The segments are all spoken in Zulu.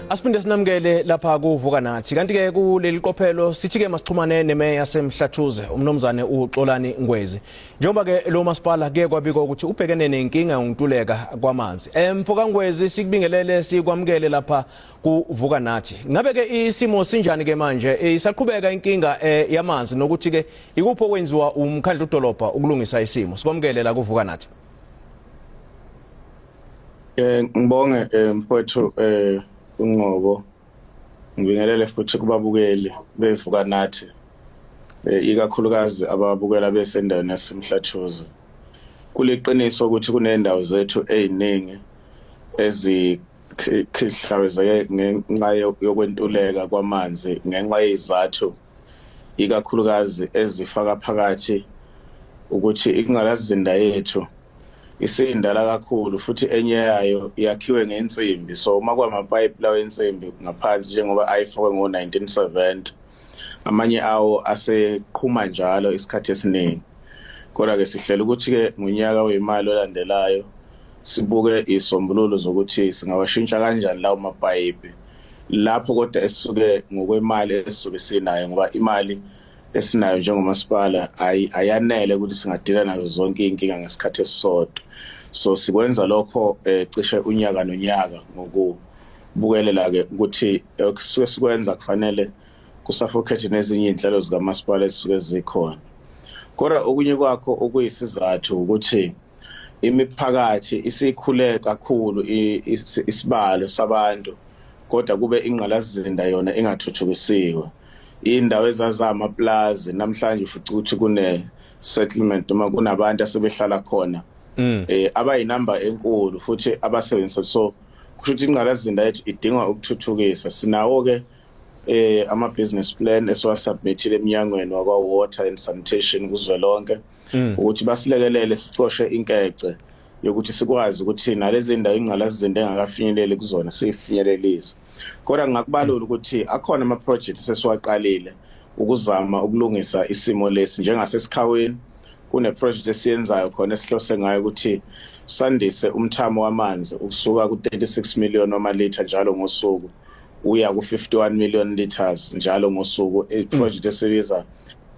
Asiphinde sinamukele lapha kuvuka nathi. Kanti ke kuleli qophelo sithi ke masixhumane nemeya yaseMhlathuze umnumzane uXolani Ngwezi. Njengoba ke lo masipala kuye kwabikwa ukuthi ubhekene nenkinga yokuntuleka kwamanzi. Mfoka Ngwezi, sikubingelele, sikwamukele lapha kuvuka nathi. Ngabe ke isimo sinjani ke manje? Isaqhubeka inkinga yamanzi, nokuthi ke ikuphi okwenziwa umkhandlu dolobha ukulungisa isimo? Sikwamukele la kuvuka nathi. Ngibonge mfowethu uNqobo, ngibingelele futhi kubabukeli bevuka nathi, ikakhulukazi ababukela besendaweni yaseMhlathuze. Kuliqiniso ukuthi kunendawo zethu eziningi ezikhihlabezeke ngenxa yokwentuleka kwamanzi, ngenxa yezizathu ikakhulukazi ezifaka phakathi ukuthi ingqalasizinda yethu isindala kakhulu, futhi enye yayo yakhiwe ngensimbi. So uma kwamapayipi lawo ensimbi ngaphansi, njengoba ayifakwe ngo-1970, amanye awo aseqhuma njalo isikhathi esiningi. Kodwa-ke sihlela ukuthi-ke ngonyaka wemali olandelayo sibuke isombululo zokuthi singawashintsha kanjani lawo mapayipi lapho, kodwa esisuke ngokwemali esisuke sinayo, ngoba imali esinayo njengomasipala ayanele ukuthi singadila nazo zonke iy'nkinga ngesikhathi esisodwa. So sikwenza lokho cishe unyaka nonyaka, ngokubukelela-ke ukuthi kusuke sikwenza kufanele kusuffocate nezinye iy'nhlelo zikamasipala ezisuke zikhona. Kodwa okunye kwakho okuyisizathu ukuthi imiphakathi isikhule kakhulu isibalo sabantu, kodwa kube ingqalasizinda yona ingathuthukisiwe. Indawo ezazamaplazi namhlanje ufica ukuthi kune settlement noma kunabantu asebehlala khona abayinamba enkulu futhi abasebenzisa. So kusho ukuthi ingqalasizinda yethu idinga ukuthuthukisa. Sinawo ke ama business plan esiwasubmithile eminyangweni wakwa Water and Sanitation kuzwelonke ukuthi basilekelele sicoshe inkece yokuthi sikwazi ukuthi nalezi ndawo ingqalasizinda engakafinyeleli kuzona sifinyelelise. Kodwa ngingakubalula ukuthi akhona ama project sesiwaqalile ukuzama ukulungisa isimo lesi, njengasesikhaweni kune project esiyenzayo khona esihlose ngayo ukuthi sandise umthamo wamanzi ukusuka ku-36 million wamalitha njalo ngosuku uya ku-51 million liters njalo ngosuku. I-project esibiza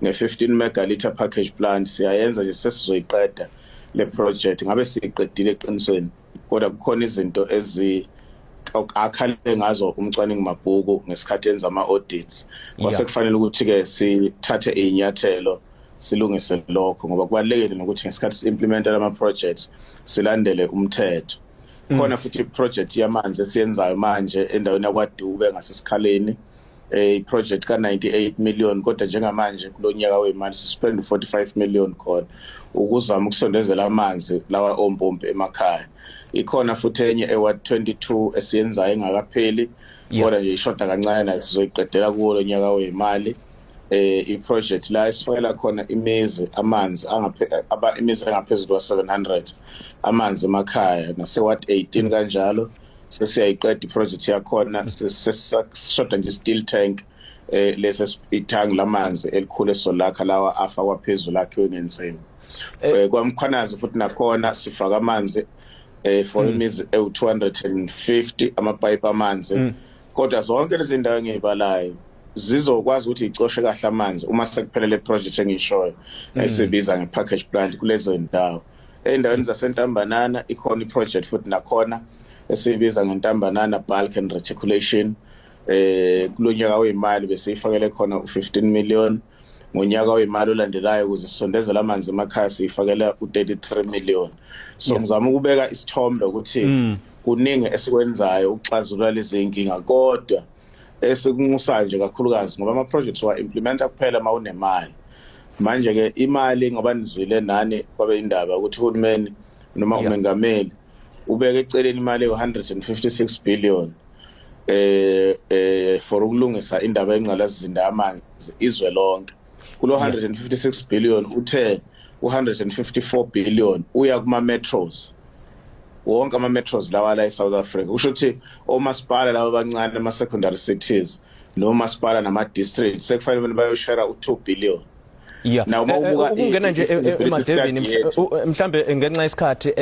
nge-15 megalitre package plant siyayenza nje, sesizoyiqeda le project, ngabe siyiqedile eqinisweni, kodwa kukhona izinto ezi akhale ngazo umcwaningi mabhuku ngesikhathi enza ama audits, kwase kufanele ukuthi ke sithathe izinyathelo silungise lokho, ngoba kubalekile nokuthi ngesikhathi si-implementa lama projects silandele umthetho. Khona futhi iproject yamanzi esiyenzayo manje endaweni yakwaDube ngasesikhaleni, iproject ka 98 million, kodwa njengamanje kulonyaka wemali sispend 45 million khona ukuzama ukusondezela amanzi lawa ompompi emakhaya. Ikhona futhi enye eWard 22 esiyenzayo engakapheli, kodwa nje ishoda kancane, nayo sizoyiqedela kuwo lo nyaka wemali. I-project la esifakela khona imizi amanzi angaphe aba imizi engaphezulu kwa 700 amanzi emakhaya, nase Ward 18 kanjalo, sesiyayiqeda iproject yakhona, sesishoda nje steel tank, lesi ithangi lamanzi elikhulu esolakha lawa afakwa phezulu akhiwe ngensimbi. KwaMkhwanazi futhi nakhona sifaka amanzi for imizi ewu250 amapipe amanzi. Kodwa zonke lezi ndawo engiyibalayo zizokwazi ukuthi icoshe kahle amanzi uma sekuphelele project engishoyo esibiza ngepackage plant kulezo ndawo. Ey'ndaweni zaseNtambanana ikhona iproject futhi nakhona esiyibiza ngeNtambanana bulk and reticulation. Kulonyaka wemali besiyifakele khona u15 million, ngonyaka wemali olandelayo ukuze sisondezele amanzi emakhaya siyifakela u33 million. So ngizama ukubeka isithombe ukuthi kuningi esikwenzayo ukuxazulula lezi inkinga, kodwa esikunxusayo nje kakhulukazi, ngoba ama projects wa implementa kuphela mawunemali. Manje ke imali, ngoba nizwile nani kwabe indaba ukuthi uhulumeni noma umengameli ubeke eceleni imali ewu156 billion for ukulungisa indaba engqalasizinda yamanzi izwe lonke. Kulo 156 billion uthe u154 billion uya kuma metros wonke, ama metros lawa la eSouth Africa. Kusho ukuthi omasipala laba abancane, ama secondary cities nomasipala nama districts, sekufanele bayoshare u2 billion. Yeah. Now uma ubuka Ukungena nje i-feasibility emadevini study yethu, mhlambe ngenxa yesikhathi,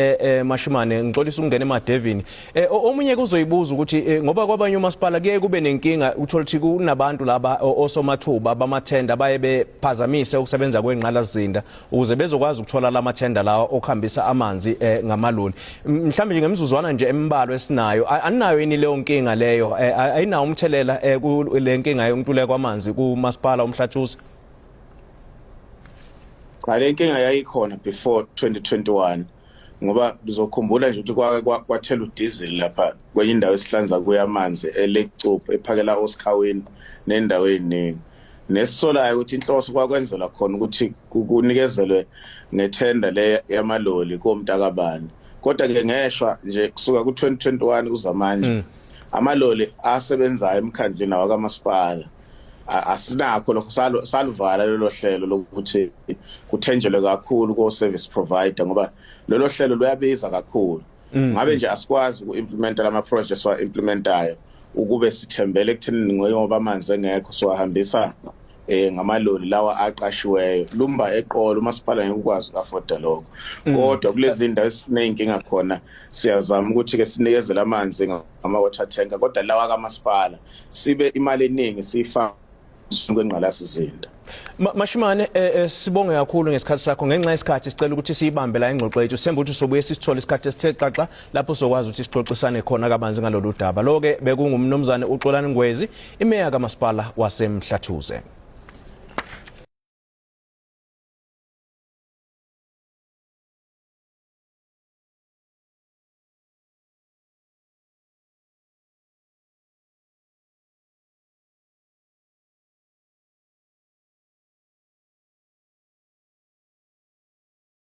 Mashimane, ngixolisa ukungena emadevini. Omunye kuzoyibuza ukuthi ngoba kwabanye umasipala kuye kube nenkinga, uthola ukuthi kunabantu laba osomathuba bamathenda baye bephazamise ukusebenza kwengqalasizinda ukuze bezokwazi ukuthola lamathenda lawa okuhambisa amanzi ngamaloli. Mhlambe nje ngemizuzwana nje embalwa esinayo, aninayo yini leyo nkinga leyo? Ayinawo umthelela kule nkinga yokuntuleka kwamanzi kumasipala uMhlathuze? Cha, le nkinga yayikhona before 2021, ngoba uzokhumbula nje ukuthi kwake kwathela udiesel lapha kwenye indawo esihlanza kuyo amanzi eLake Cuphu, ephakela oSikhawini nendawo eziningi, nesisolayo ukuthi inhloso kwakwenzelwa khona ukuthi kunikezelwe ngethenda le yamaloli komntakabani. Kodwa ke ngeshwa nje kusuka ku-2021 kuza manje, amaloli asebenzayo emkhandlwini awakamasipala. Asinakho lokho, saluvala lolo hlelo lokuthi kuthenjelwe kakhulu ko service provider, ngoba lolo hlelo luyabiza kakhulu. Ngabe nje asikwazi uku-implementa lama projects wa-implementayo ukube sithembele ekuthenini ngoba amanzi engekho siwahambisa ngamaloli lawa aqashiweyo, lumba eqolo umasipala ngeke ukwazi uku-afforda lokho. Kodwa kulezi indawo esineyinkinga khona siyazama ukuthi ke sinikezele amanzi ngama-water tanker, kodwa lawa kamasipala sibe imali eningi siyifaka kwengqalasizinda. Mashimane, sibonge kakhulu ngesikhathi sakho. Ngenxa yesikhathi sicela ukuthi siyibambe la ingxoxo yethu. Sithemba ukuthi sobuye sisithole isikhathi esithe xaxa lapho sokwazi ukuthi sixoxisane khona kabanzi ngalolu daba. Lo ke bekungumnumzane uXolani Ngwezi, imeya kamasipala waseMhlathuze.